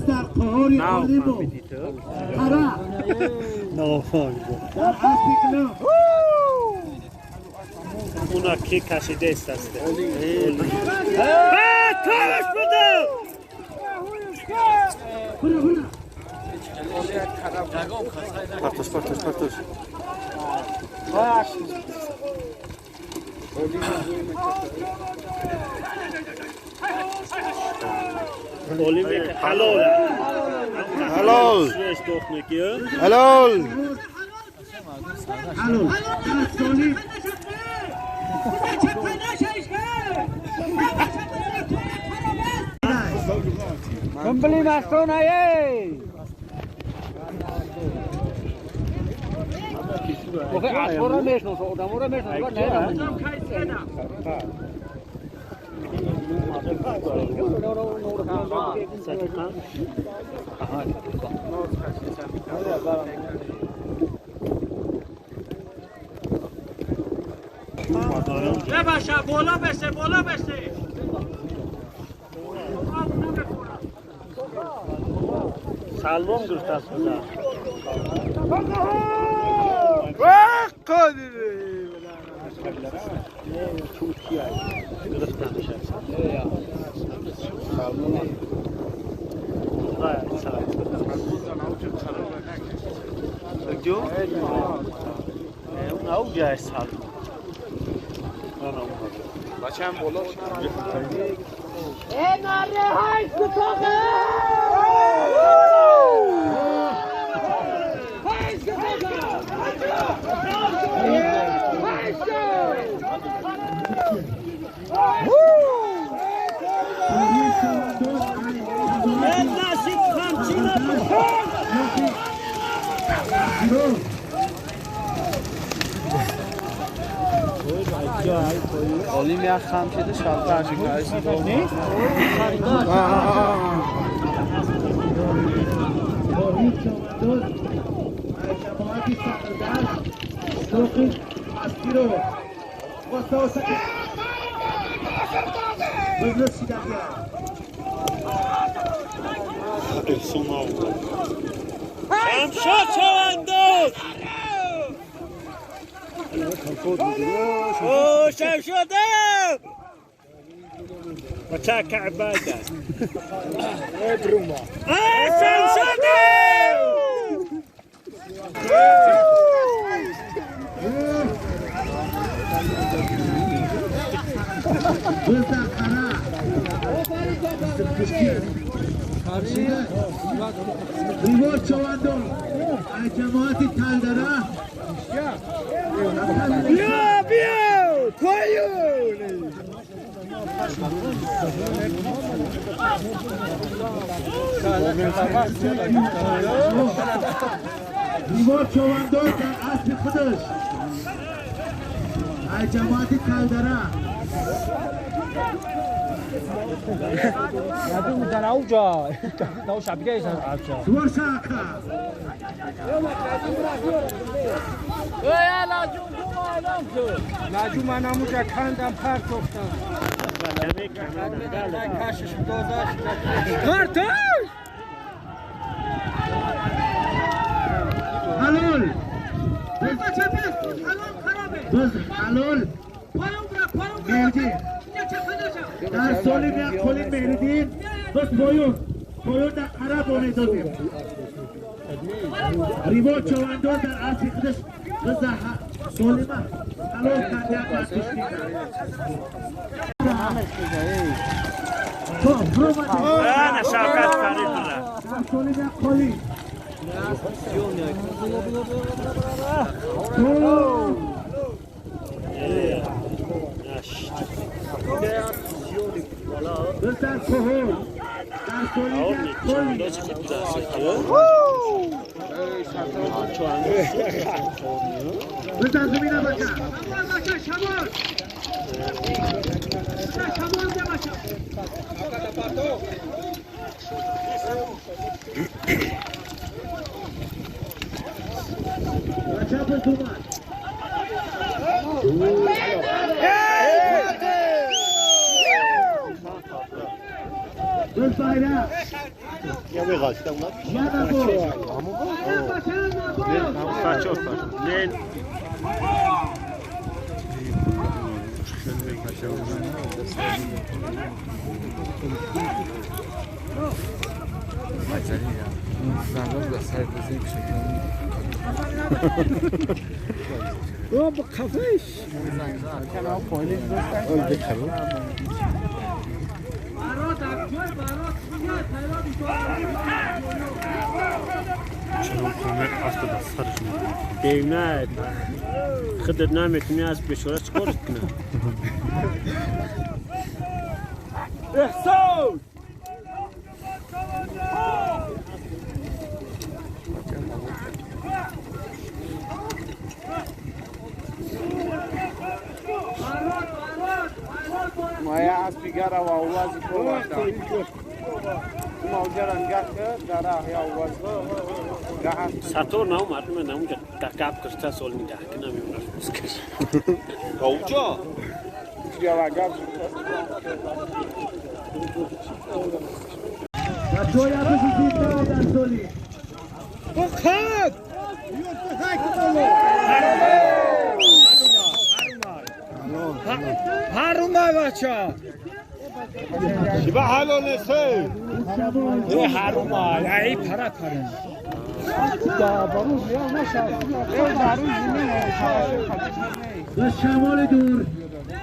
باز در قهار عالم و قره در اسب اونا که کشیده است است تاوش بده پرتوش پرتوش پرتوش حلال حلال حلال حلال کمبلی مستون ایه آخه اسبا رو میشناسه آدم رو میشناسه نه بباشه بالا بشه بالا بشه سلام گرفت از خدا بچه هم بالا نره های ستاقه های ستاقه های عالی یک خم شده شلتر شکایش نیست؟ شمشاد چوانداز اوه شمشاد وتاك عبادة شمشاد ریوار چواندون جماعت تلدره بیا بیا پایون ریوار چواندون در اسب خودش جماعت تلدره سوار شاکا لاجو من همونجا کندم پرتوفتم کشش داداش پرتوش حلال حلال مهدی در سال یک خالی مهدی بس پایون پایون در عرب آنه دادیم ریوار چوانداز در اصل خودش بس سالمه حلال کرده برداشت نه شوکت فرید در سال یک خالی در کهول در سالی کلی بزن زمینه بچه بچه شمال شمال ده بچه بچه بزن دیونه خودت نمیتونی از بیچاره چیکار کنی؟ احسان مایا از بیگاره و آواز کوه ساتور نه اومد من اونجا گپ کرده سال نگه کنم میمونم مسکش اونجا هرومای بچه شبه حلو نسه ای هرومای ای پره پره و شمال دور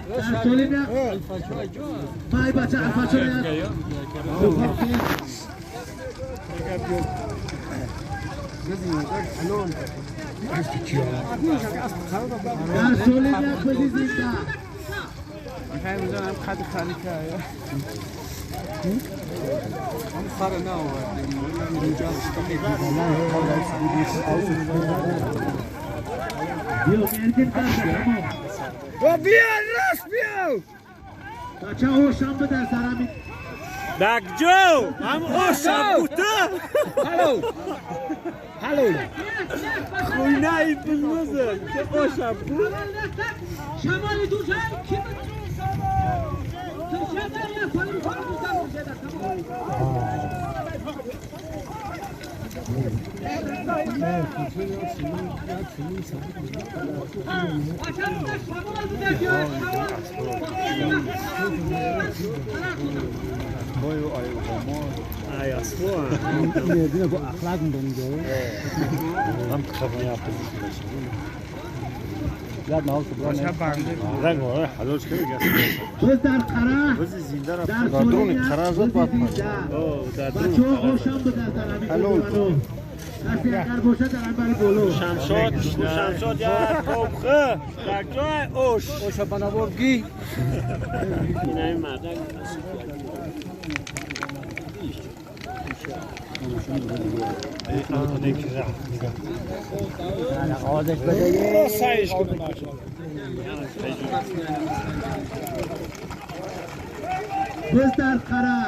در سالیم مای بچه الفاشو در سالیم یک بزی زنده میخوایم بزنم خط خالی که و بیا راست بیا بچه هوشم به در سرمی دکجو هم هوشم بوده هلو هلو خوینه بلمزه که هوشم بود شمال دوزن کی در قره در درون قره زد بچه ها هوشم به در سرمی اگر باشه در انبر بولو شمشاد شمشاد یک قبخه در جای اوش اوش بنابرگی این این مردک سعیش کنه بز در قره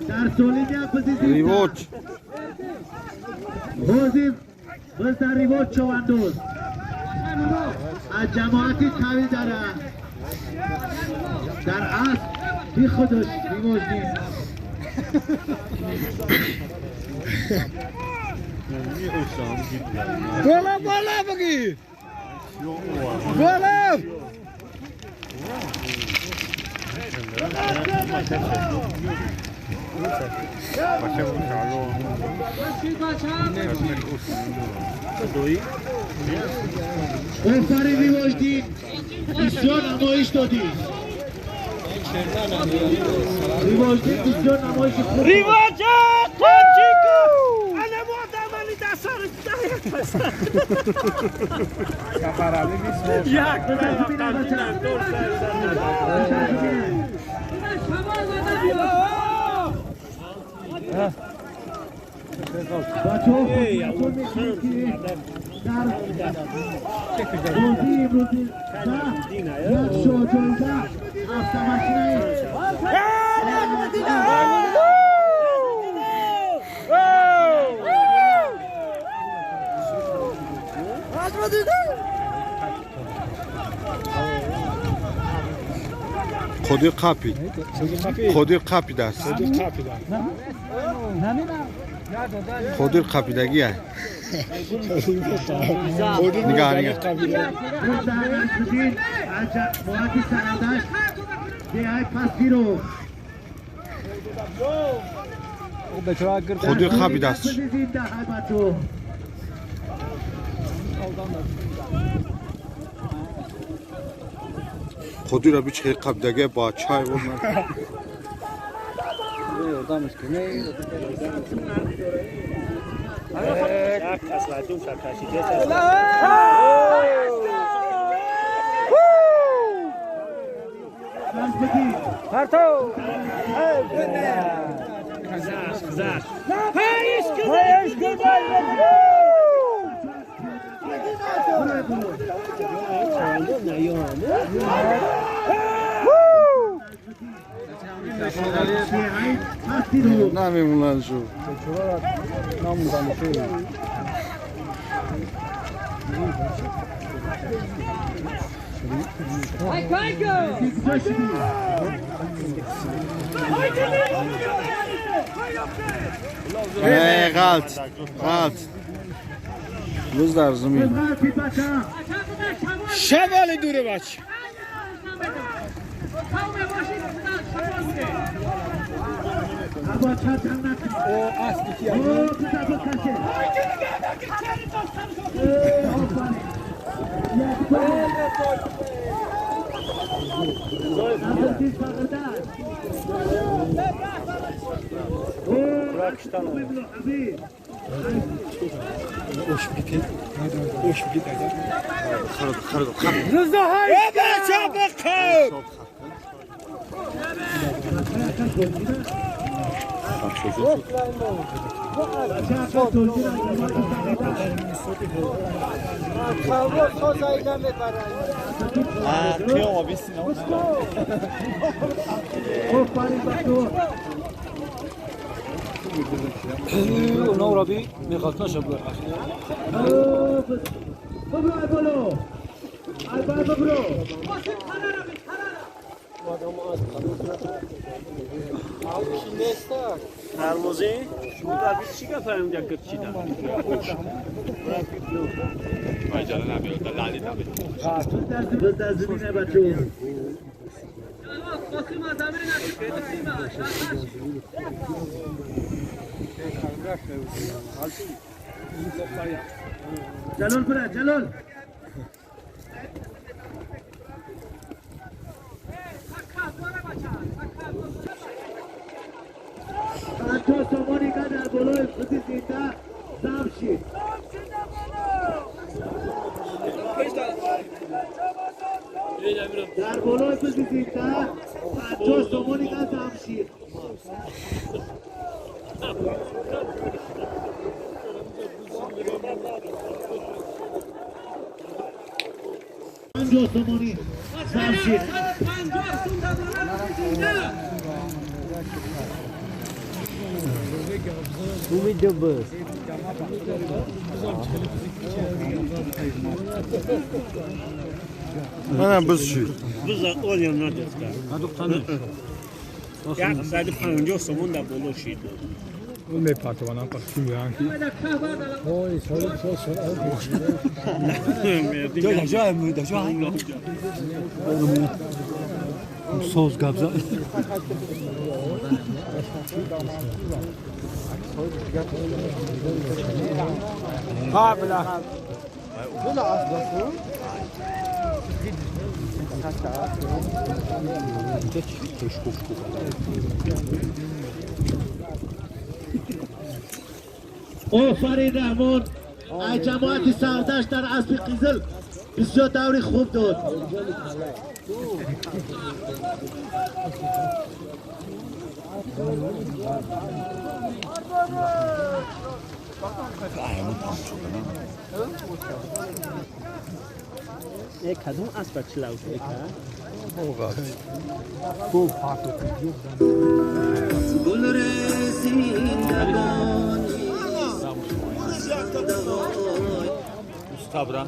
در سولین یک بزی زنده ریوچ بازی بز در ریوچ چواندوز از جماعتی قوی داره در اصل بی خودش ریوچ نیست بالا بالا بگی بالا آفرین ریواجدین بسیار نمایش دادی ریواجدین بسیار نمایش خوب ریواج تاجیکو انا مادمانی دستار یک بچه ها خودتون میشید که در بازی امروزی یک شاجایزه هفته ماشینه Қодир қапид. Қодир қапидааст. Қодир қапидагия. Нигаҳ нигаҳ. Қодир қапидааст. Қодир аби чӣ қапидагия бачай бо. Намемонанд шу. Ғалт, ғалт. Рӯз дар замин. Шавали дуре бач. جلال برا جلال. در بالای بزیده 50 سومانی قد همشیر. سومانی همشیر. Мана биз шуд. Биз олям надофта. Як сади 50 сомон дар боло шид. Соз габза. آفرین رحمان. ای جماعت سردشت در اسب قزل بسیار دوری خوب داد. کدوم اسب چلاو Ustabra.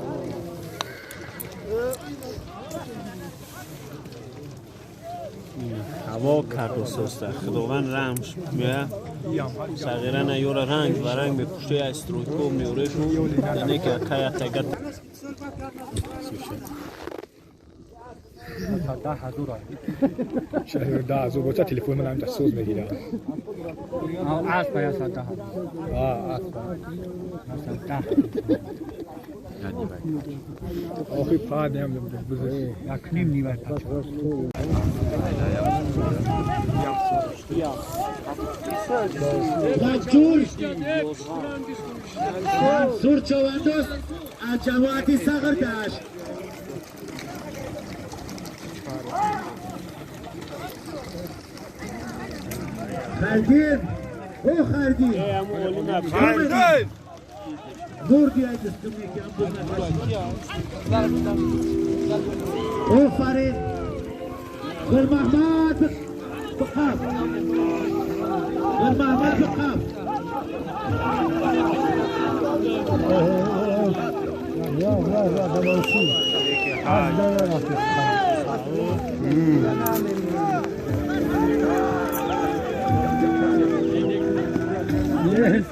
هوا کرد و سوسته خداوند رحمش میه صغیره نه یورا رنگ و رنگ میپوشه استرویکو میوره شو یعنی که کیا تگت 10,000 10,000 باشه تلفن من هم سوز میگیره. از پای 10,000. آه از پای 10. آخی پاد نیم بزرگ. یک نیم نیمه پاد. منصور چوبندوز از جماعتی صغر داشت. خردین او خردین بردی از دستمی که هم بود او فرید گل محمد بقاف گل محمد بقاف یا یا یا بلوسی از Yes,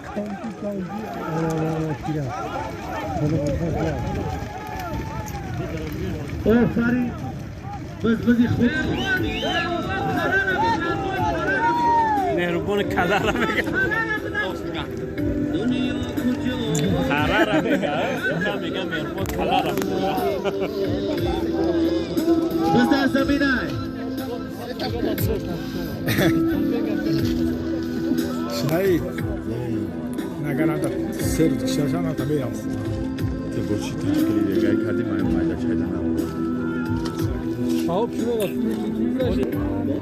آفرین بز خود مهربون کله را میگه خره را میگه میگه مهربون کله را میگه بز در زمینه شنایی نگران سر شاشان تا میام تو گوشی تشکیلی دیگه کردی من مایده چایده نبود شهاب شما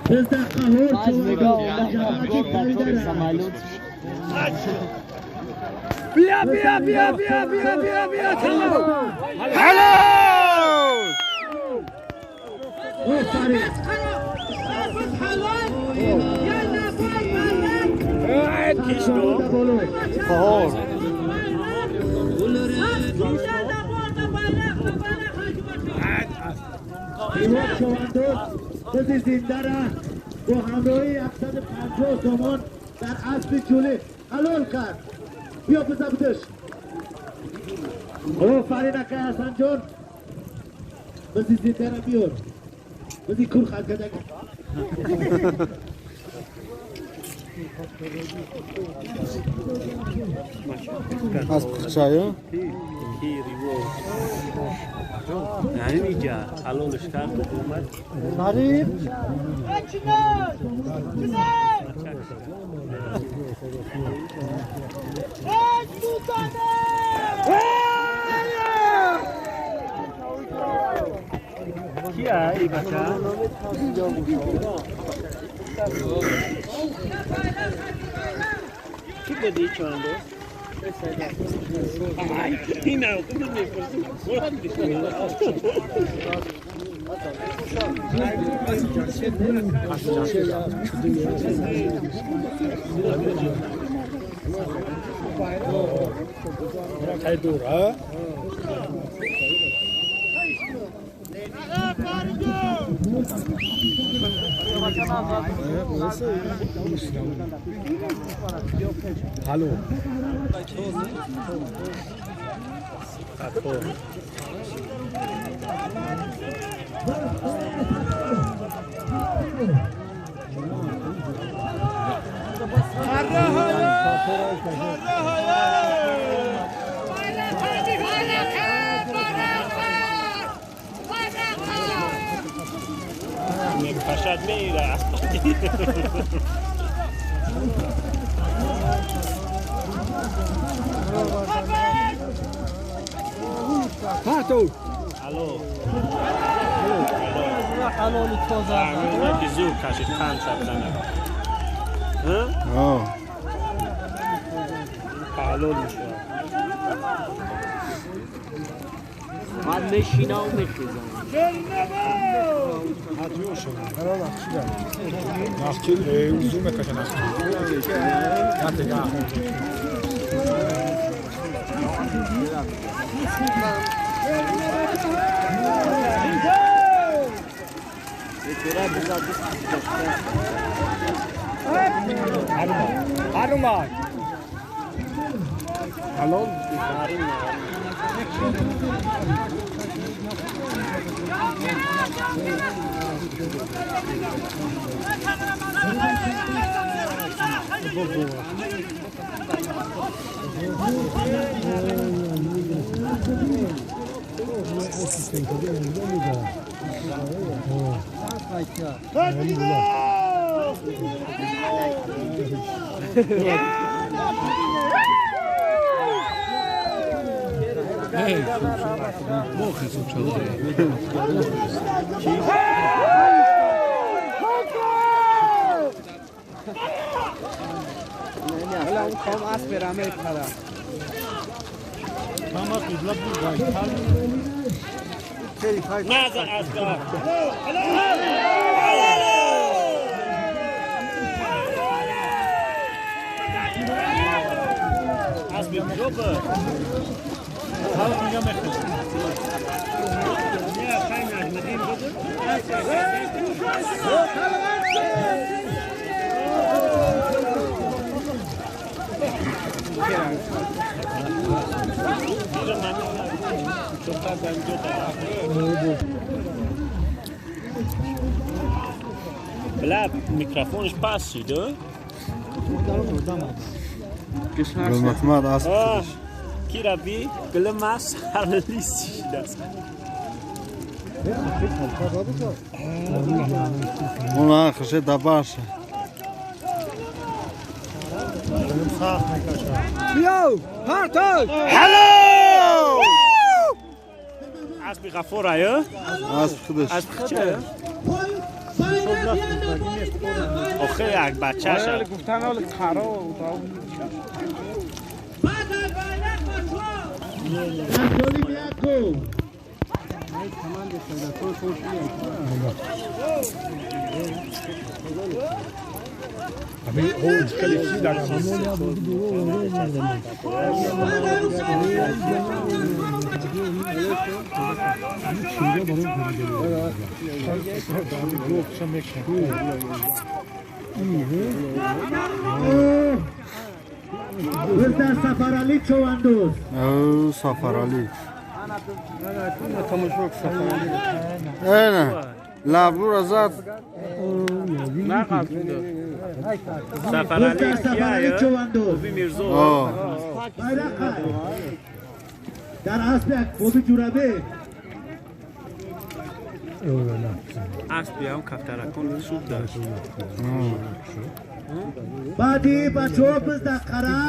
بز در قهور بیا بیا بیا بیا بیا بیا بیا هلو قهور بزی زنده را با همراهی 750 تومان در اسب جوله حلال کرد. بیا بزبدش. آفرین اکای حسن جان. بزی زنده را بیار. بزی کور خد کدک. از پخچایو؟ همینجا حلالش کرد و اومد. نریب. کیه ای بچه؟ کی بدی چانده؟ این نه تو نمی‌پرسی. Hallo. پشد میره. هاتو. الو. الو. الو. که زور کشید پنج بزنه. ها؟ پهلول میشه. من میشینم و میخیزم. Бля, микрофонش пас шид, а? Гулмахмад асп шудаш. Кира би гулмас ҳарлис шидааст. Она хаше дабаша. Hello! Асби Ғафур ая? Асп худаш. Асп ча? Охе як бачаша. Гуфтан ҳол қара Сафарали Човандоз. Сафарали. Эна, лабрура зад. Сафарали кия? Боби Мирзо. Дар асби Боби Ҷурабек. Асби ҳам кафтаракон суб дошт. Баъди бачаҳо биз дар қара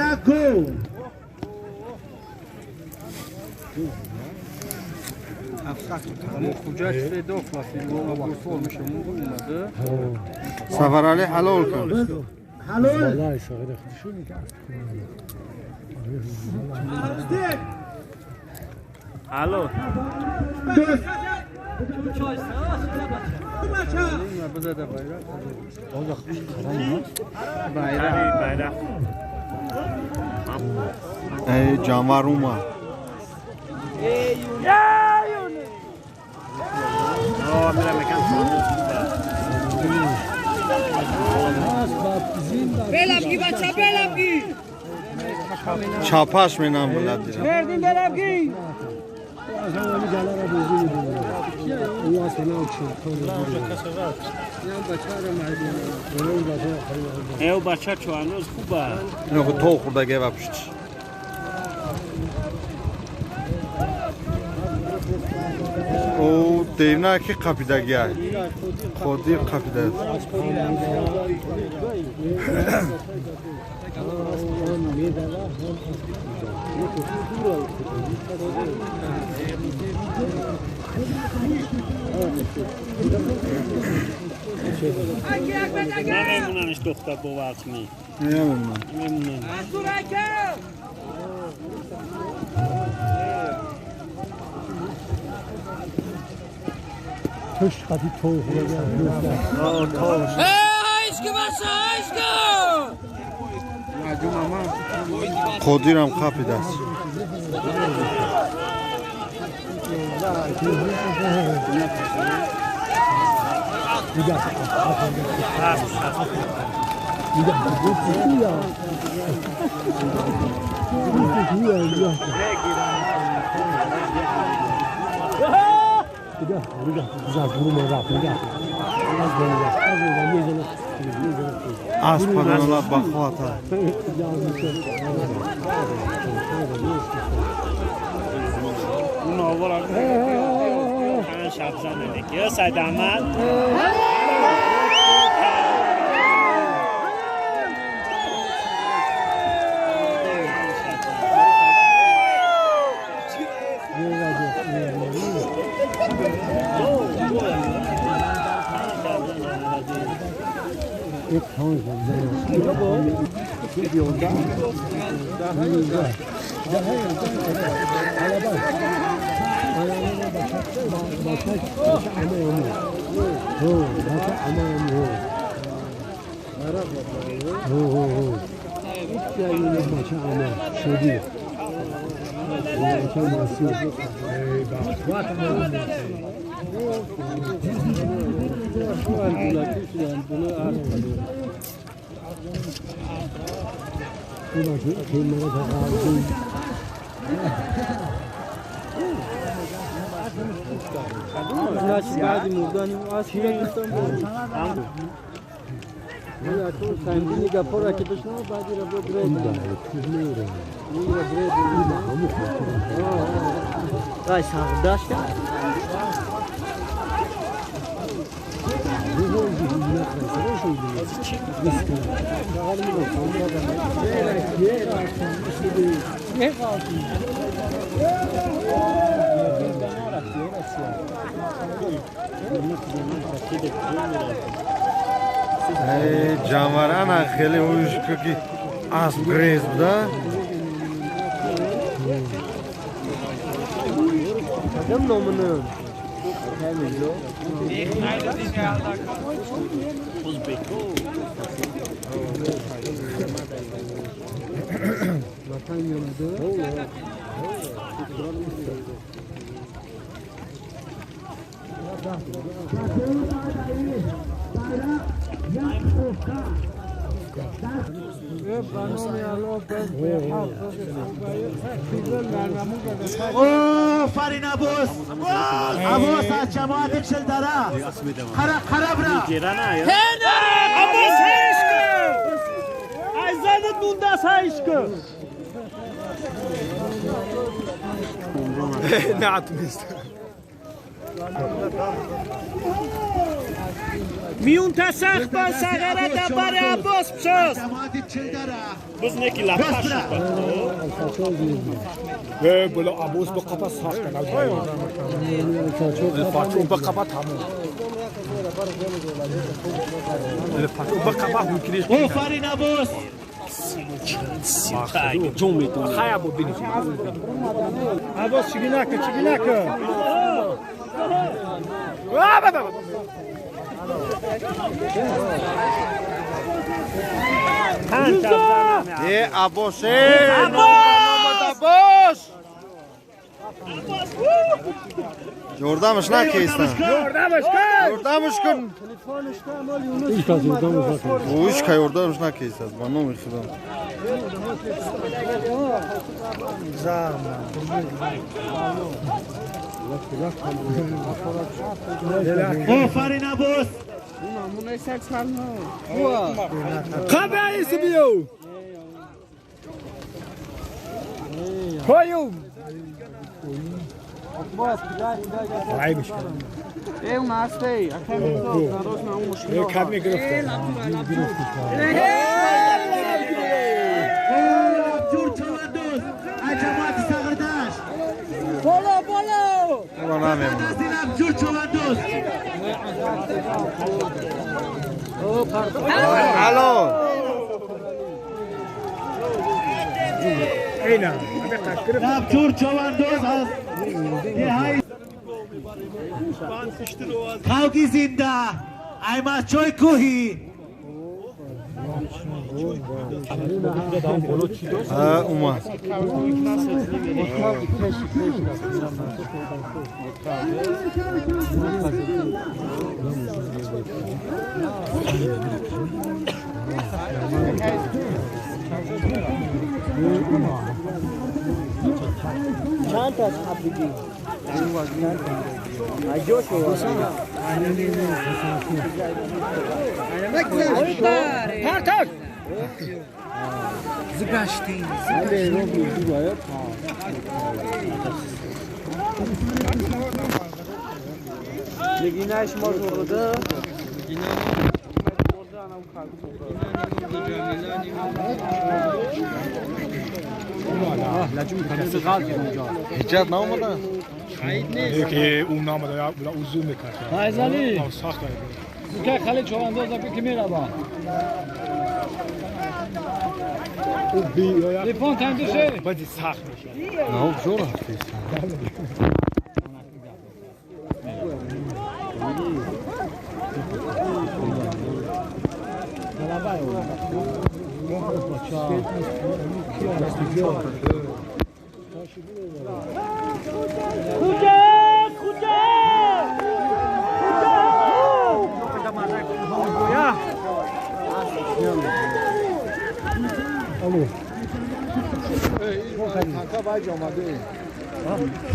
як гол. Сафарали ҳалол кун. Ҳалол. Ҳалол. Эй ҷанвар омад. Чапаш менам булад. Эй бача чуаноз хуба. То хурдаге ва пушт. О девна ки қапидагиай. Қодир қапида. Намемонамш духтар бовар кунӣ. Намемонам. Намемонам. Туш қати то Қодирам қапидааст. Аз панола бахвата. سید احمد Ҷанварана хеле ҳуш ки асп грез буда. آفرین عباس، عباس از جماعت چلدره قره برا عباس هیشکو از زدت مونده است هیشکو. نه نیست. میون تسخ با سغره دبر عباس بشست بز نکی لپش بلا عباس با قفا سخت کنه الفاتو با قفا تمام الفاتو با قفا ممکنه. آفرین عباس. جون میتونی خیلی بود بینی عباس چیگی نکن چیگی نکن. ای عباس، عباس، ёрдамаш накестан. Ёрдамаш кун. Ҳеҷ ка ёрдамаш накестад ба номи Худо. آفرین عباس. قبل بیو پایو لبجور چواندوز از دههای خاکی زنده ایماز چوی کوهی. اومد. چند تا تبریکی حجت نامده؟ که اون نامده یا اوزو میکرد. فیضعلی که خیلی چوبانداز که میرم. لیفون تندوشه. باید سخت میشه. نه جور هستی.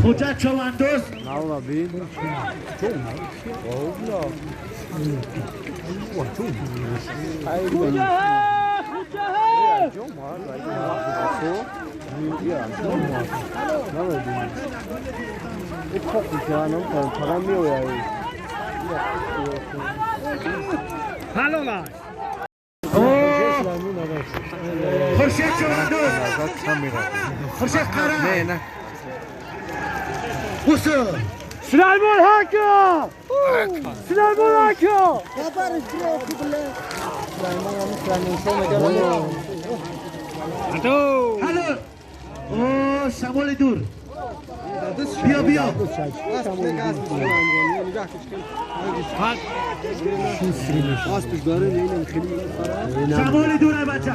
خوجه چوباندوز خورشید چوباندوز خورشید قره نه بوسو سلیمان حکا سلیمان حکا هلو او شمال دور بیا بیا شمال دور بچه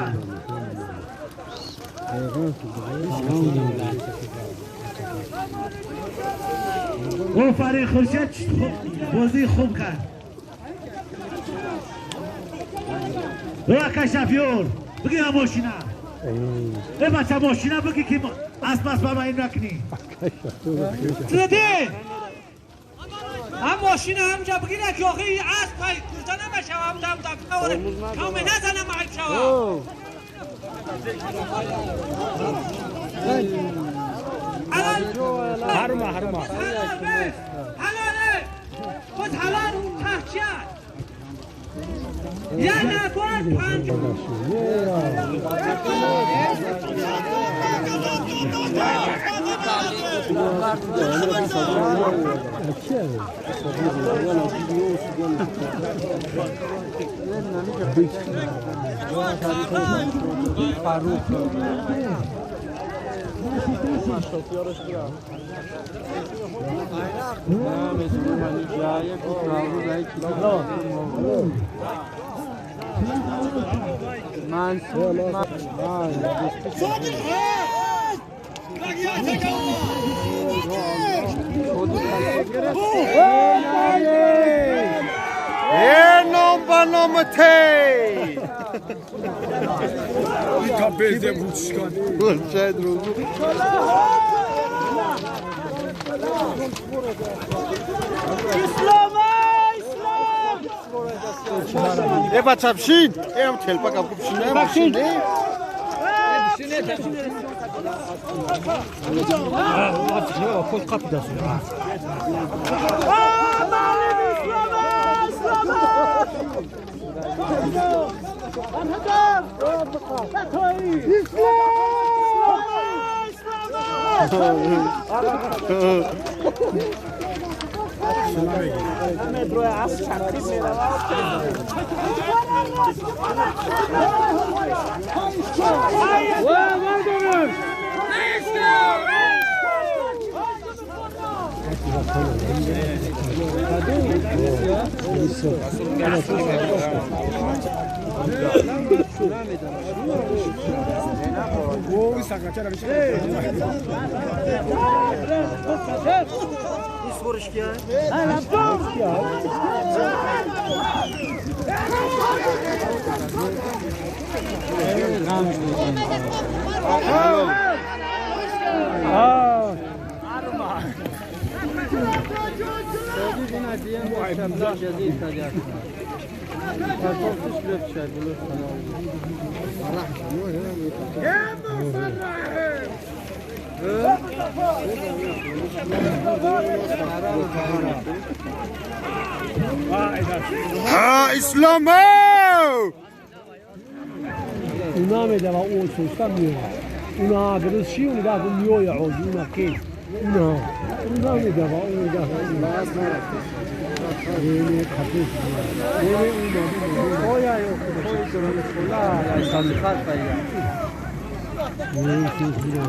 آفرین خورشید بازی خوب کرد. او کشفیور بگی هم ماشینه ای بچه ماشینه بگی که از پس بابا این نکنی زدی هم ماشینه همونجا بگی نکی آخه از پای کرده نمیشه هم دم دم کام نزنم عیب شوه هرما هرما حلاله باز حلال تحکیت یه نفر پنج ای نام با نام تی تا بزه بود شاید رو اسلام اسلام ای بچه بشین ای هم تلپک هم بشین بشین ها اسلام اونا میده و اون سوستا میره اونا درست چی اون دفعه میوی عوض اونا کی اونا میده و اون دفعه اینه خطیف اینه اون اویا یو خوی درون خلا یا سالخات پیا این چیز میره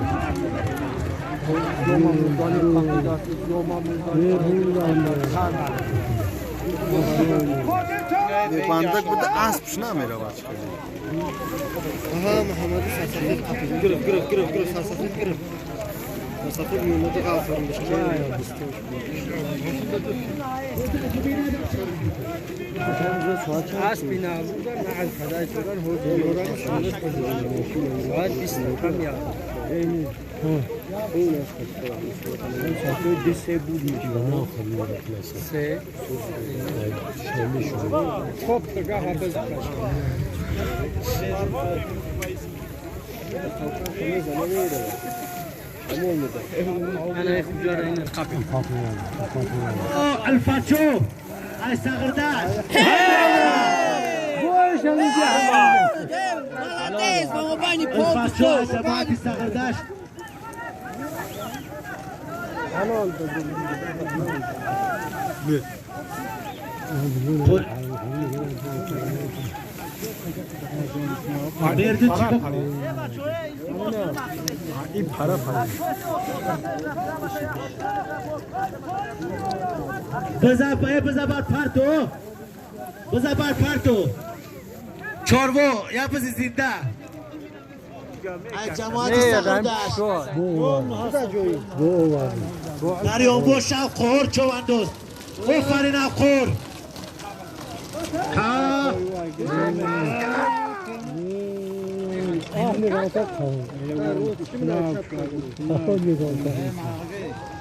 بندک بوده اسبش نمیره بچه. آها محمد سرسفید گرفت گرفت گرفت گرفت سرسفید گرفت سرسفید میومد قافر میشه. اسبی نبودن نه از خدای شدن حضور ساعت 20 کم یا این ساعت 2 بود میشه سه خب تگاه حافظ انا الفاتشو السغرداش الفاتشو جماعة السغرداش این پره پره بزا بر پرتو بزا بر پرتو چارو یا بزی زنده ای جماعت سغرداش دریان شب خور چواندوز آفرین خور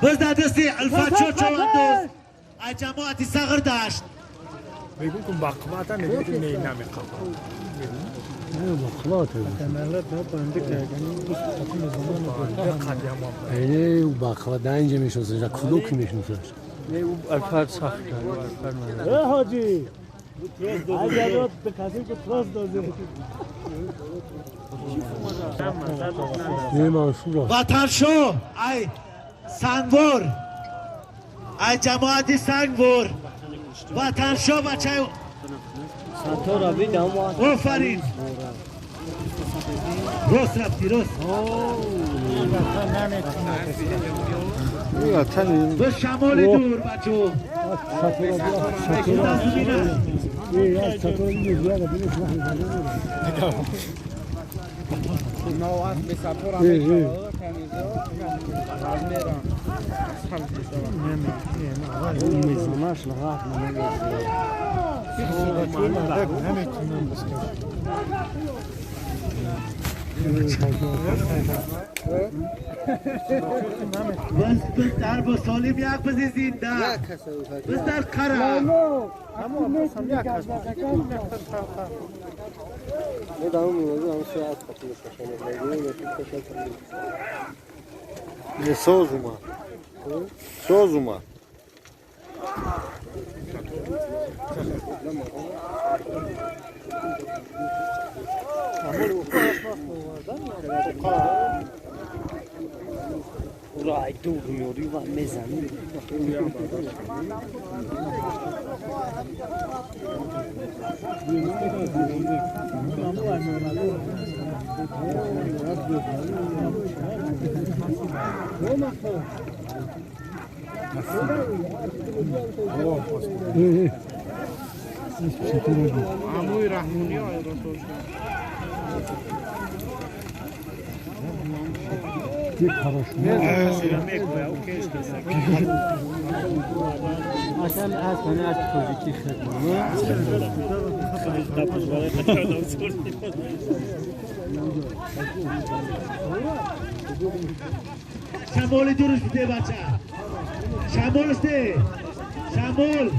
بزن دستی الفاتشو چواندوز ای جماعت سغرداش میگم که باقواتا میگم که نه نمیخوام اینه او باقوا اینجا میشناسه کلوک میشناسه نه او الفرد سخت ای حاجی اگر به کسی که تراس داده وطن شو ای سنگور ای جماعت سنگور وطن شو بچه آفرین راست رفتی راست به شمال دور بچه بس با سالم یک بزی زنده بس در قره سوز اومد سوز اومد رای دور میوری و میزنی عموی رحمونی ها اصلا از من از توجیکی خدمه شمال دورش بده بچه شمالش ده شمال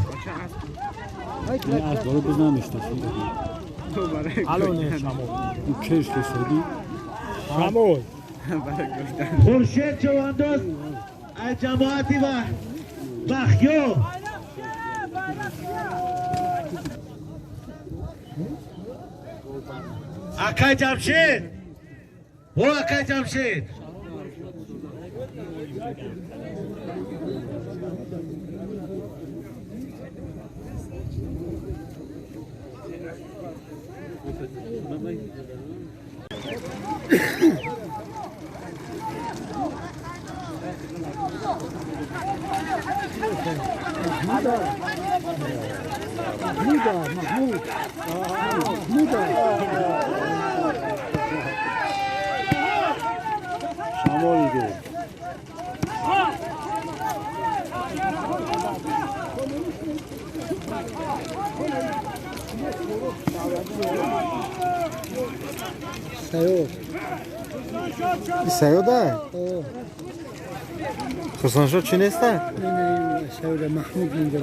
از بالا بزنم اشتاشی الان شمال او کش کشیدی شمال خورشید چوانداز از جماعتی و بخیو اکای جمشید او اکای جمشید محمود محمود شمالی دو سیود سیوده؟ خرسانشاه چی نیسته؟ نه نه سیود محمود میگه.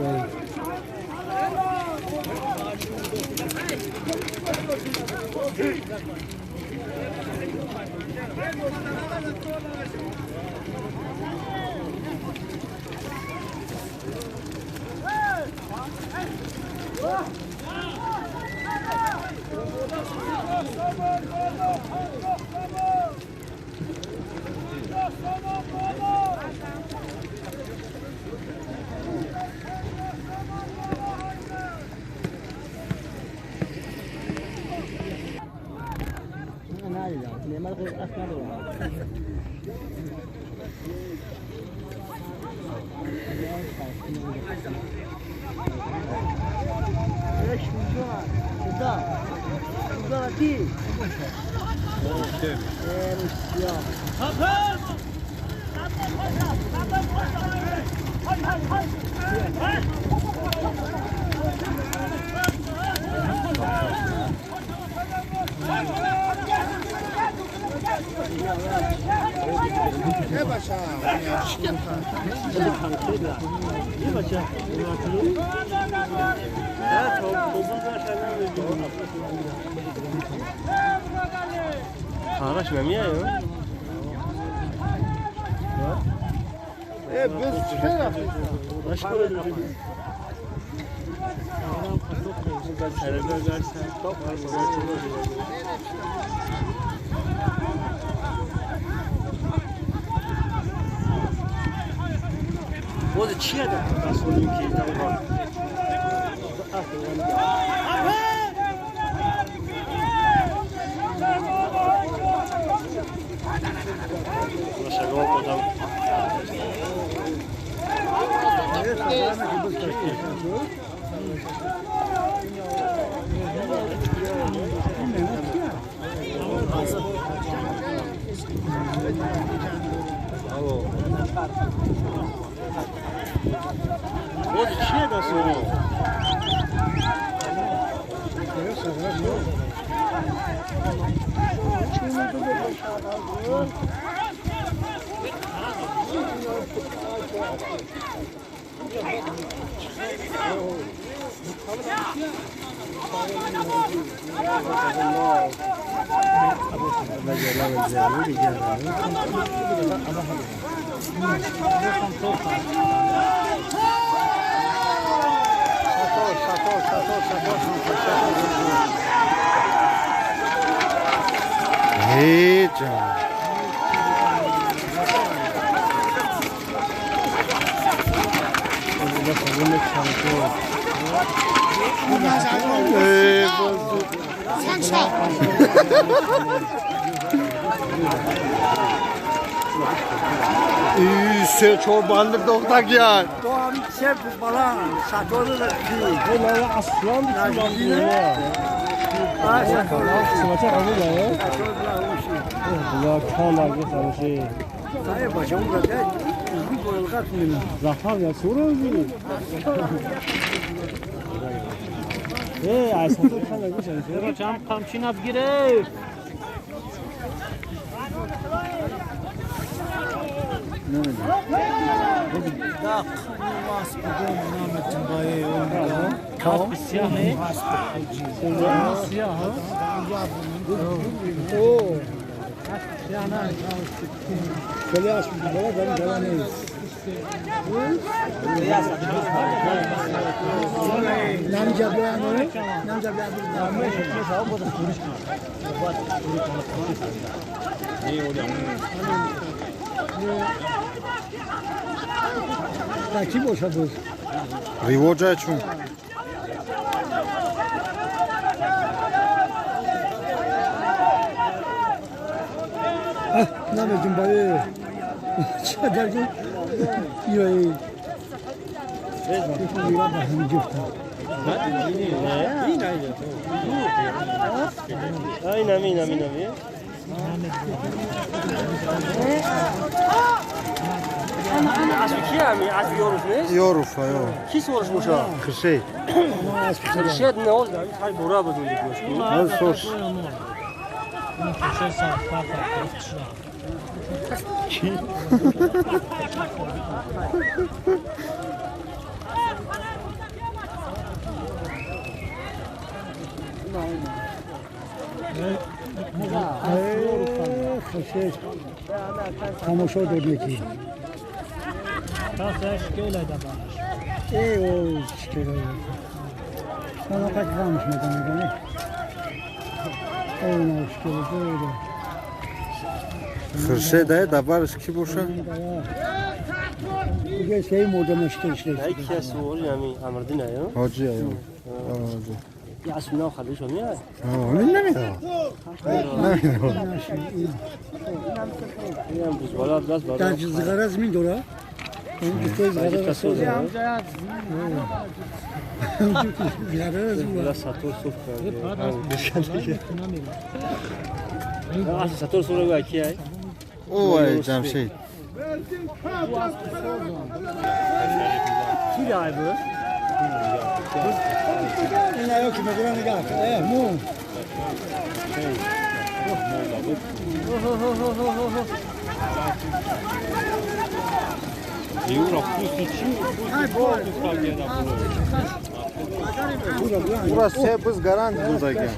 آرش نمیای؟ ای بس چه رفتی؟ باز چیه در مسئولین که تمام باز چیه دست رو؟ Eita! Се чор банди дохтагиян. То ҳами се баланд сатори Таки бошад боз. Ривоҷа чун? Намедум барои чадар ирои Ёруф, ё. Ки сорш боша? Хуршед. Хуршед не оз, ҳай бура будун дигош. Ман сорш. Чи? Хуршед тамошо дод мекунад. Хуршед ай дабарш ки боша? Ҳоҷи ай. Ой, Ҷамшед. Ура се биз гарант будаген.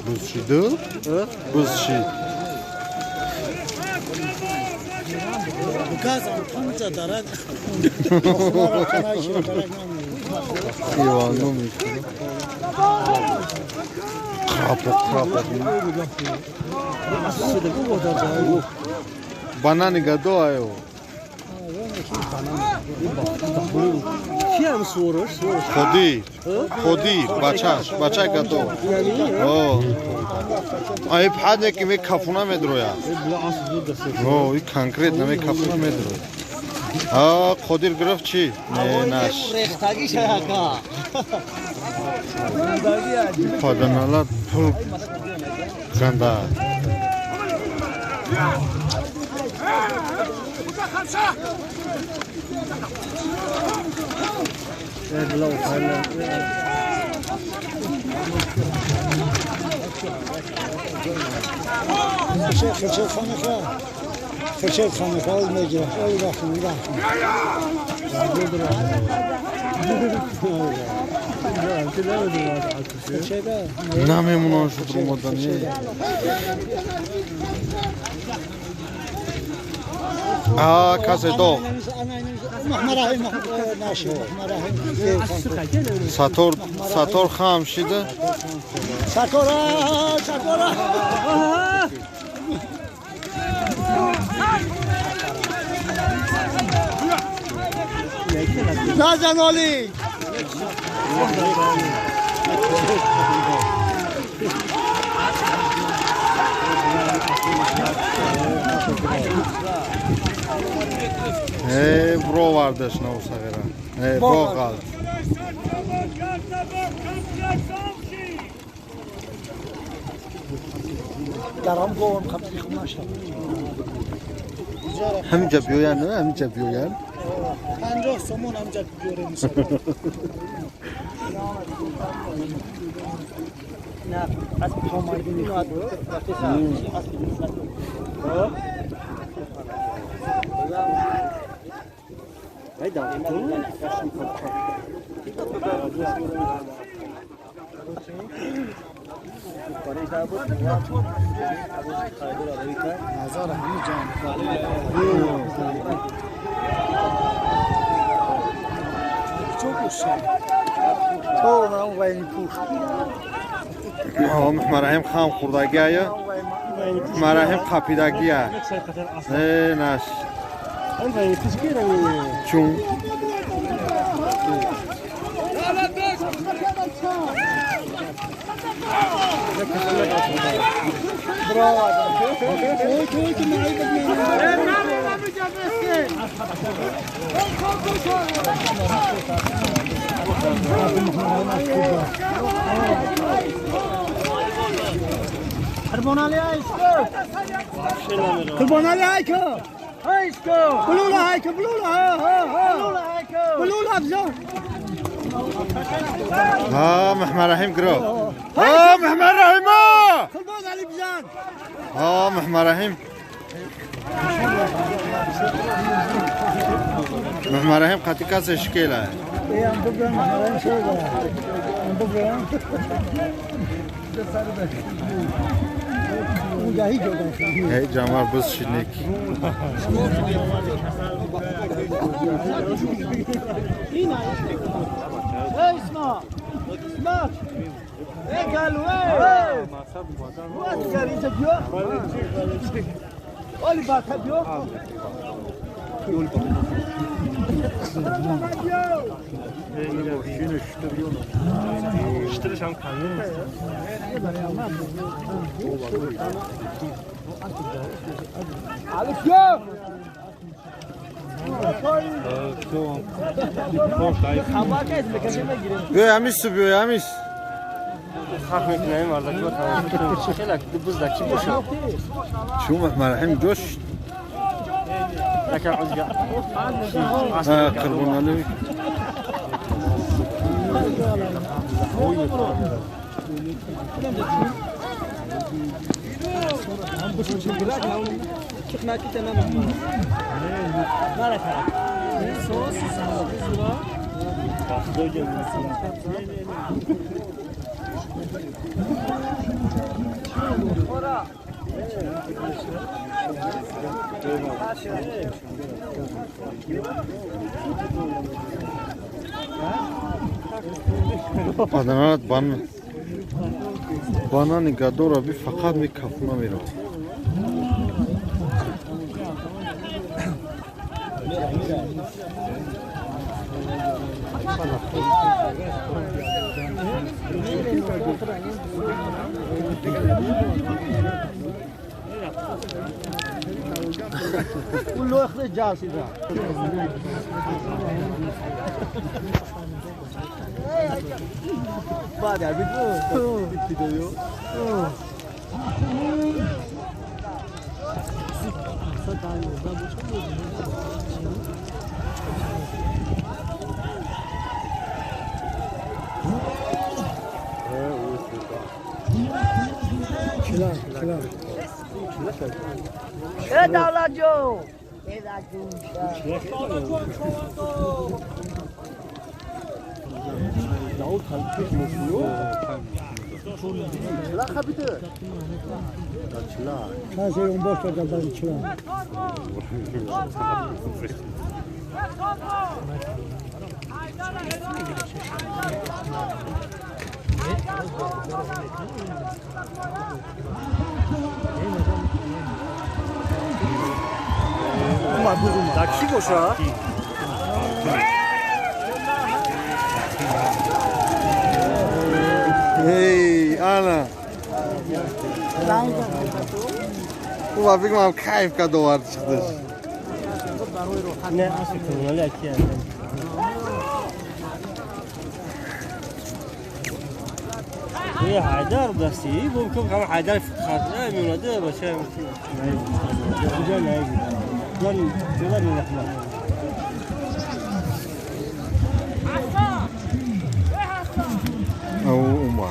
Бузшиду? Бузшид. Банани гадо аё. Ходи, ходи, бачаш, бачай гадо. О. Ай пхадне ки ме кафуна медроя. О, и конкретно ме кафуна медроя. А, Қодир гирифт чи? Не, наш. Паданалат пул ганда. خرشید خانه خواهد میگیره آی رفتم رفتم نمیمونم شد رو مدنی آه کسی دو ساتور ساتور خام شده ساتورا ساتورا نازن علی ای برو وردش نو صغیره ای برو قال درام گوم خبری خماشا همینجا بیاین نه همینجا بیاین 50 سومون همینجا بیاریم نه از Мараҳим хам хӯрдагиая, Мараҳим қапидагия. Э наш. Чун. ها محمد رحیم گرو ها محمد رحیم ها محمد رحیم محمد رحیم قطعی کس اشکیله ای جانور بز شینک بیا همیش تو بیا همیش شو محمد جوش قربون عليك. Паданат бан банани гадора би фақат мекафуна меравад. كله اخرج جالس ده بعد عبيد 나 키고샤. Эй, ана. У фикрам кайф кард овард шудаш. Не, асли коммунали аки. Е, Ҳайдар дасти, мумкин кам Ҳайдар хатра меонаде бача. Куҷо наиби? Ҷон, ҷон нахма. Ау ума.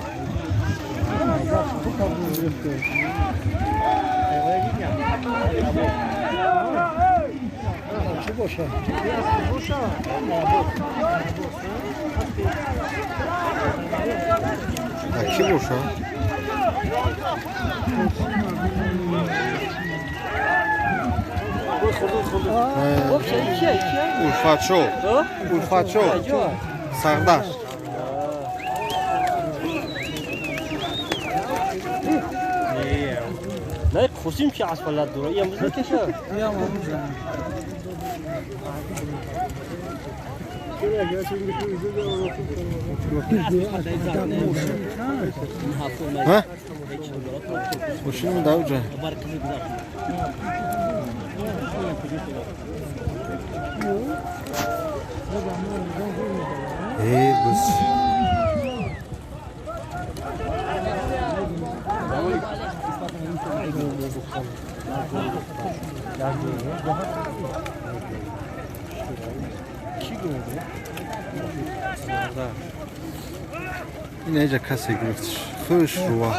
А ки боша? Улфатшо. Улфатшо. Сардаш. Не, хусим чи асфалат дура. Я музыка кеша. Ха? Мошин давҷа. Эй, бус. Ин эҷа касе гирифтш. Хуш руа.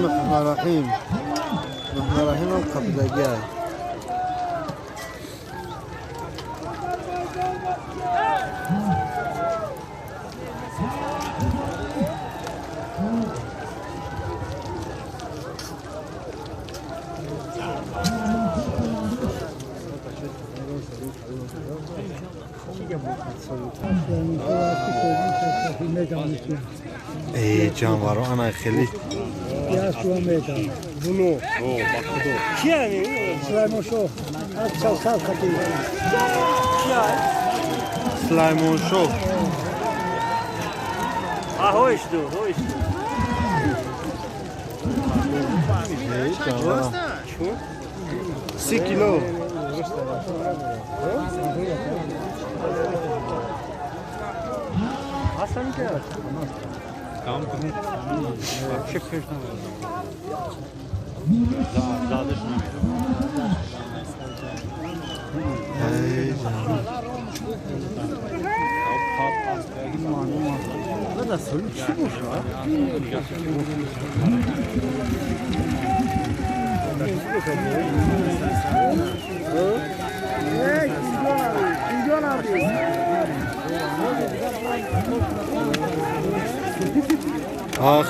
Меҳмарраҳим. Меҳмарраҳимам қабилагия. Эй, ҷанваро ана хеле. Сулаймоншоҳ. Эй, ҷанваро. 30 кило.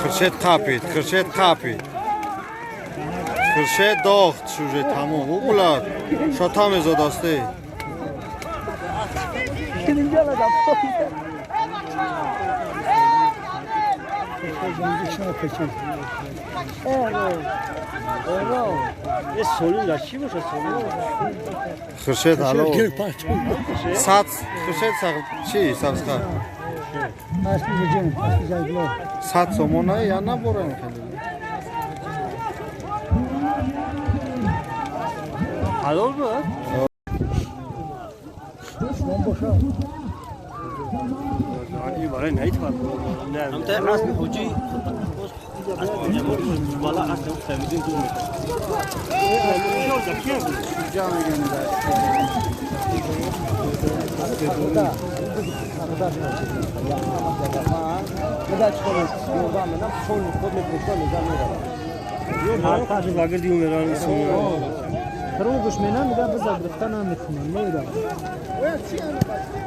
Хуршед қапид, Хуршед қапид. Хуршед дохт шуже тамом. Угулад. Шота мезад асте. Хуршед ало. Сад Хуршед чи сабзха? 100 сомона я наборам хеле. Ҳалол буд? Барои наитвар. Ҳамта расми ҳоҷӣ بالا اصلا فهمیدیم دور میکنه.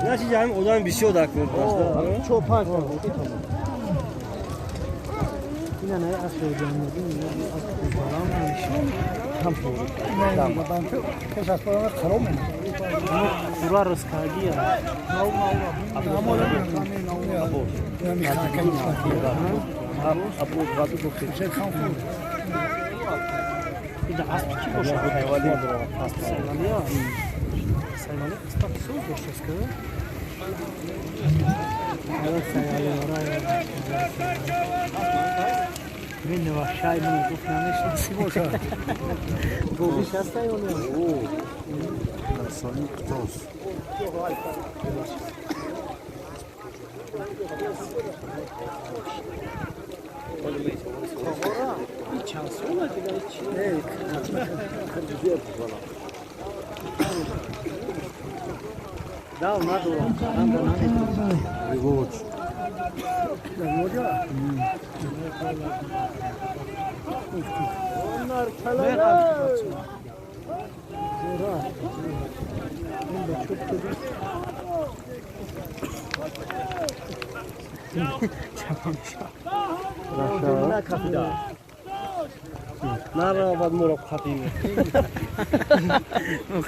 نه چیزی هم آدم بسیار دکور داشت. 4-5 تا اینا نه اصل جمعی اصل بالام هم پس از پایان خراب پورا رسکاگی این اسب چی باشه؟ اسب سیمانی سیمانی قسمت سوز داشت است که من وحشای من گفت نمیشه باشه گوش هست یا نه؟ سالی توس چند ساله دیگه چی؟ داو ندارم ریوچ نه بعد مرا خطیم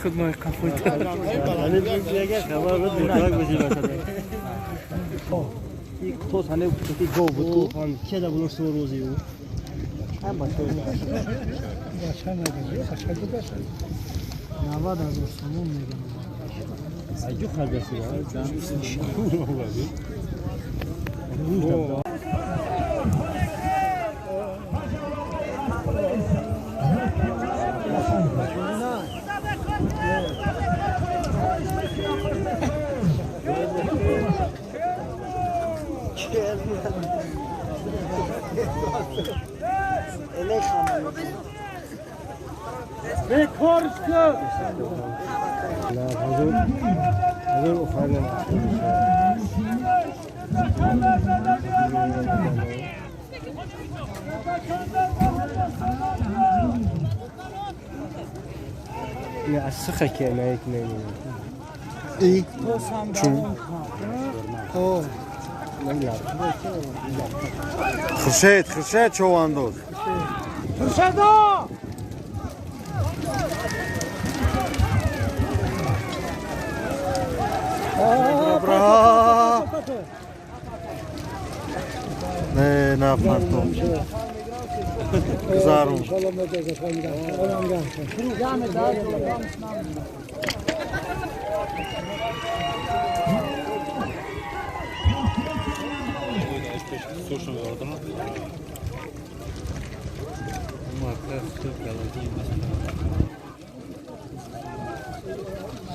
خود ما قفوت دیگه خبر بود مدرک بزنیم یک توس هنه که گو بود کو چه دا بلو سو روزی او هم باشه 90,000 سوم میگم عجب خرجسی يا السخة كان ای چون خرشید خرشید چواندوز خرشید نه نه پرتو گذارم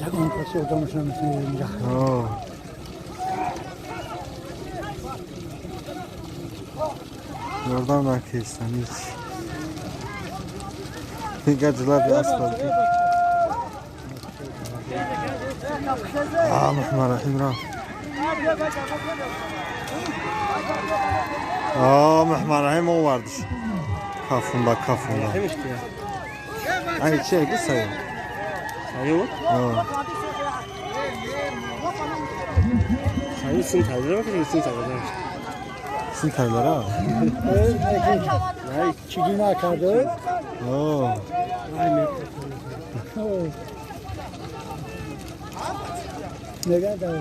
یگان کسی آدمش نمیتونه اینجا. Oradan da kestim hiç. Gacılar bir asfalt. Муҳаммад Раҳим рафт. Муҳаммад Раҳим овардиш. Кафунда, кафунда. Ай чи аги саёд? Саёд? Саёд син тайлара ки син тайлара. Син тайлара? Ай чиги накард? Нигоҳ дар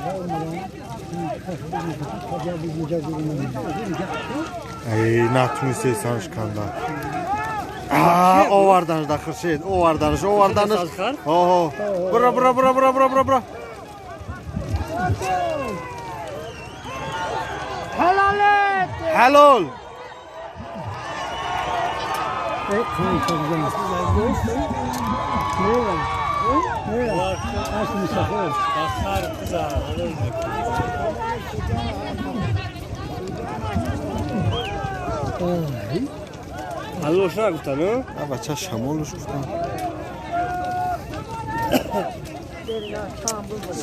Ай натунисте санш канда. Оварданш да Хуршед, оварданш, оварданш. Оҳо. Бура, бура, бура, бура, бура, бура, бура. Ҳалол. Ҳалолш нагуфтан, бача шамолш гуфтан.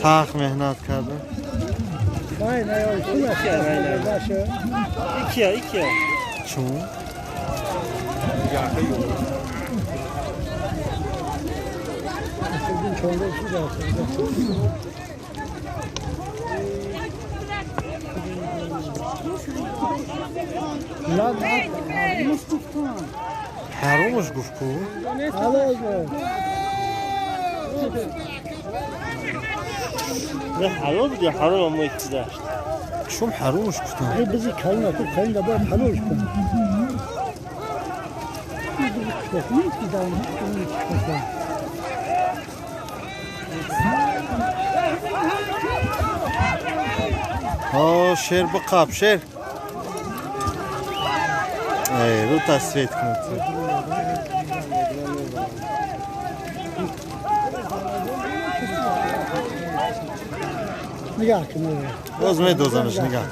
Сахт меҳнат карда. Икия, икия. Чун? Ҳаромаш гуфт ку? Не ҳалол буд ё ҳаром аммо икки дашт? Чун ҳаромаш гуфтам. Бизи калина ку калина бояд ҳалолш кун. Шер биқаб, шер. Рӯ тасвет кунад. Нигоҳ кун. Боз медозанаш нигоҳ.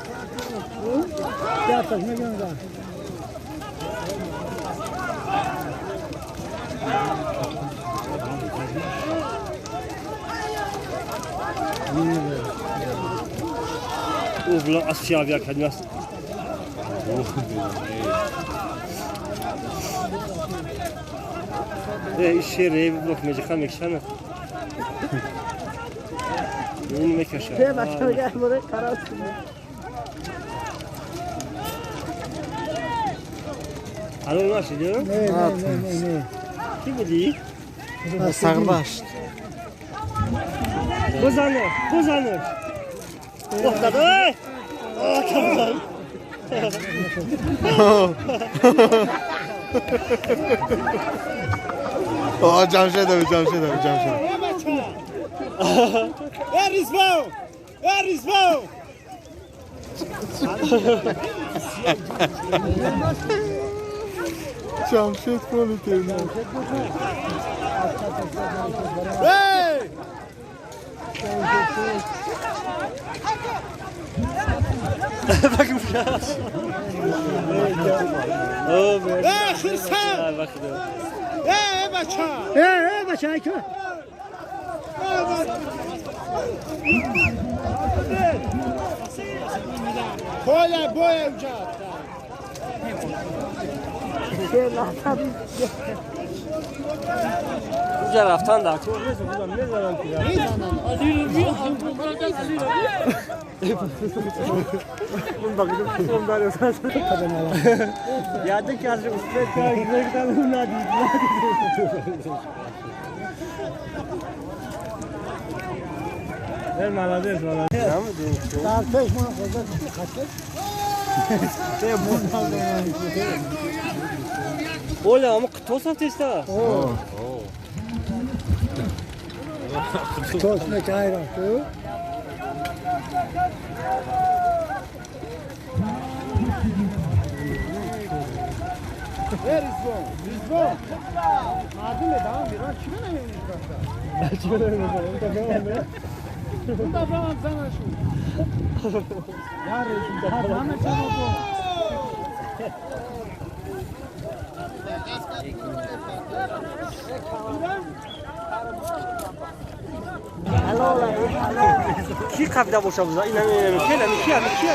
Увла асиявия кадмас. Шере блок меҷихан мекшана. Ин мекаша. Ҳалол нашид? Не, не, не, не. Ки будӣ? Сағдашт. Бизанеш, бизанеш. Уфтад. Эй! Кабзан. Ҷамшед аби, Ҷамшед аби, Ҷамшед. Э Ризвон! Э Ризвон! Ҷамшед полетел. Эй! Э Хирсан! Э бача! Э бача, ай ка? Боя, боя уҷа. Уҷа рафтан дар кор нест, мезанам ки. Яде ки аз успет кардам, надид. Молодец, молодец. Дар пеш мо худат хатт. Оля, ама қитос рафтеста? Қитос некай рафт. Ризвон, Ризвон. Мардум медавам Ирон чӣ менамемонед рафта? Чӣ менамемонед? Он дафъа ҳам занашу. Ҳама ҷавобо. Ки қабда боша буза? Ин ҳамин ки ҳамин ки?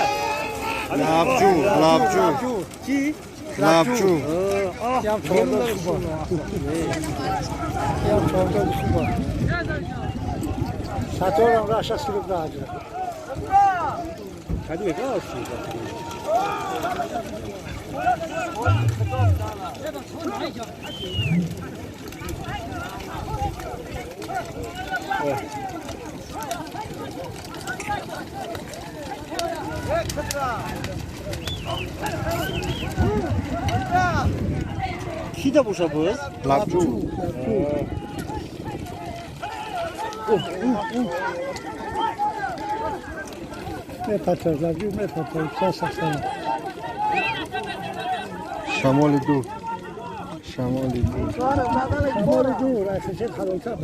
Лабҷу, лабҷу. Ки? Лабҷу. Ям 14 хуб. Ям 14 хуб. Саторам раша сириб даҷа. Кади мекунад чӣ? Ки да боша буз? Лабҷу. Мепатар, лабҷу мепатар, сасасан. Шамоли дур. Шамоли дур. Шамоли дур, айхишет халолтар.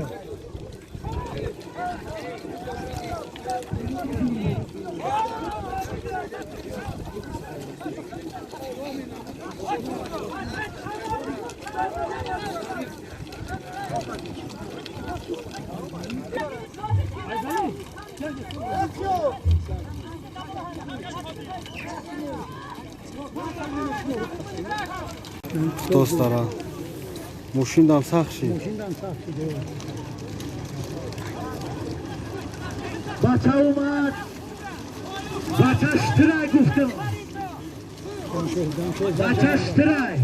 Достара. Мошиндам сахт шид. Мошиндам сахт шид. Бача омад. Бача штрай гуфтам. Бача штрай.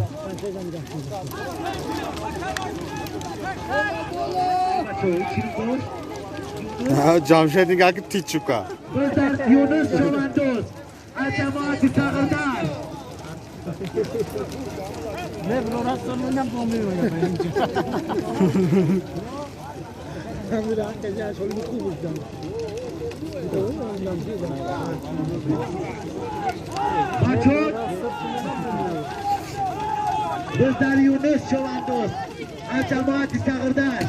Ҷамшед нигоҳ ки тичука. Биздар Юнус Човандоз аз ҷамоати Тағирдаш. Бачо биздар Юнус Човандоз аз ҷамоати Тағирдаш.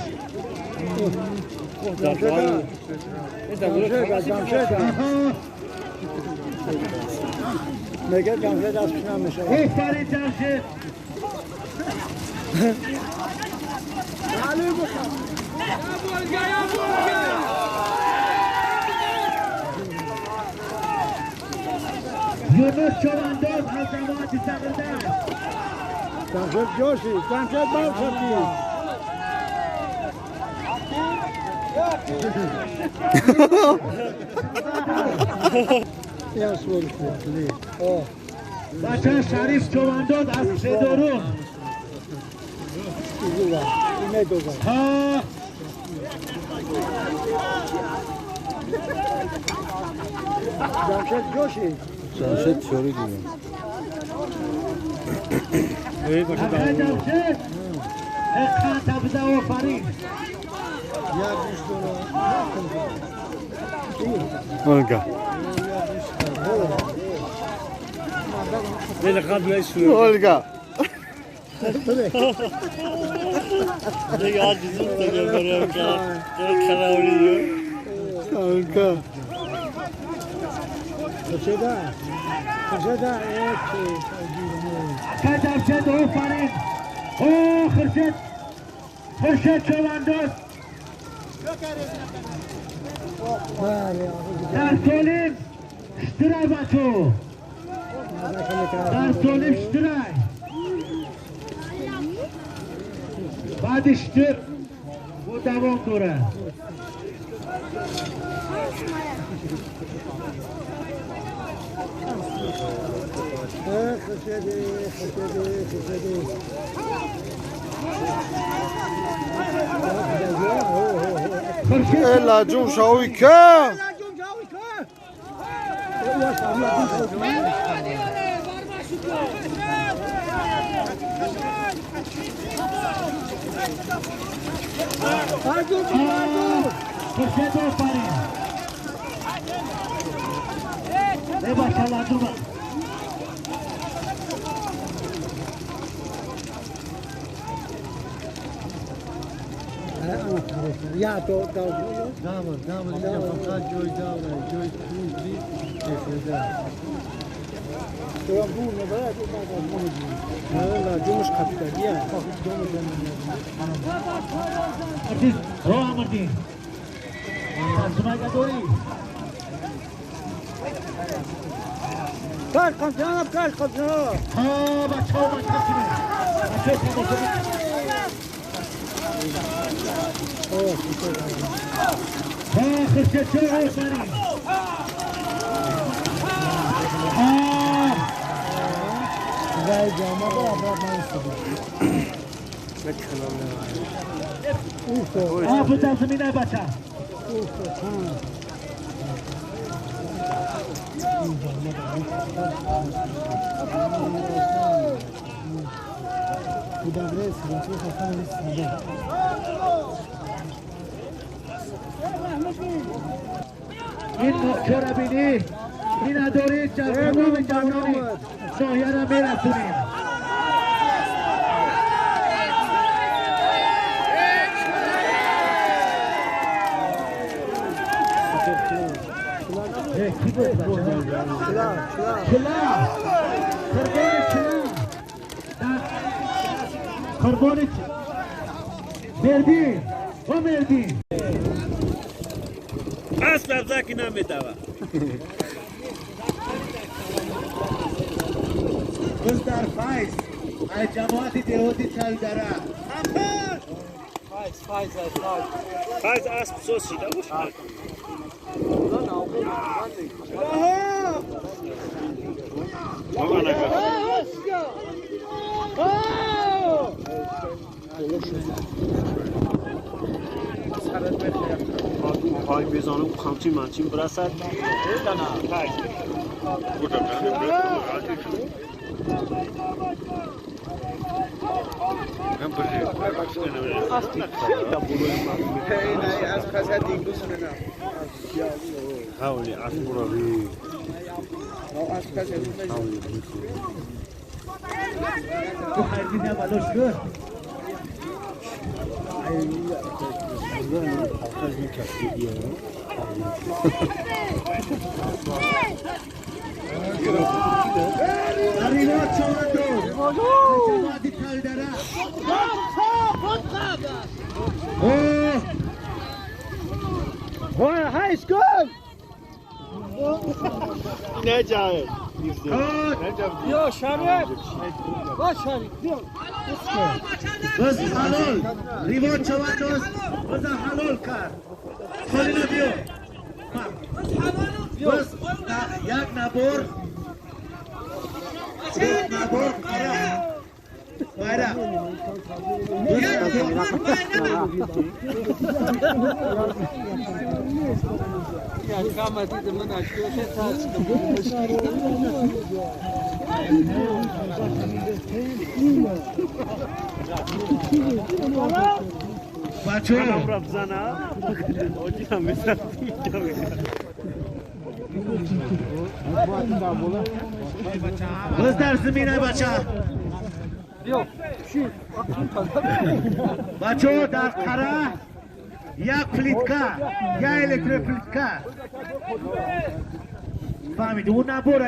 Мега Ҷамшед аз пешам мешавад. Офарин Ҷамшед. Юнус Човандоз аз ҷамоати Тағирдаш. Ҷамшед ҷоши, Ҷамшед баршади. Бача Шариф Човандоз аз Седорун. Ҷамшед ҷоши. Ҷамшед чори дидем. Ҷамшед эққата биза офарин. Ольга. Ольга. Ольга. Ҷамшед офарин. О, Хуршед. Хуршед Човандоз. Дар солим штрай бачо. Дар солим штрай. Баъди штир бо давом дорад. Лаҷум шавӣ ка? Хуршед офарин. Бача лаҷума. Я то дама, дама, фақат ҷой давра, ҷой пул бефоида. Азиз роҳ амрдин. Сумайга дорӣ? Кар қамчана, кар қамчана. Ҳа, бачаҳо бача кунед. Бачаҳо тамошо кунед. Ҳа, Хуршедшоҳ офарин. Ҳа. Вай ҷома ба обрат наистида. Ҳа, бутан замина бача. این چرا بینی؟ این اداره تمام جوانان ناحیه را میرسونیم. کی بود بچه؟ چلا قربان چلا قربان مردی و مردی اصل افزاکی نمیتوه. بز در فیض ای جماعت دهاتی چلدره فیض فیض فیض اسب سوز شده باشه. پای بزنم قمچی منچی برسد. حاولي عصبرة بي بیا شریف با شریف بیا بس حلال ریوان شود دوست بس حلال کرد خالی بیا بس یک نبور نبور قره قره بس در زمینه بچه بچه در قره یک پلیتکا یا الکتروپلیتکا فهمید اون نبوره.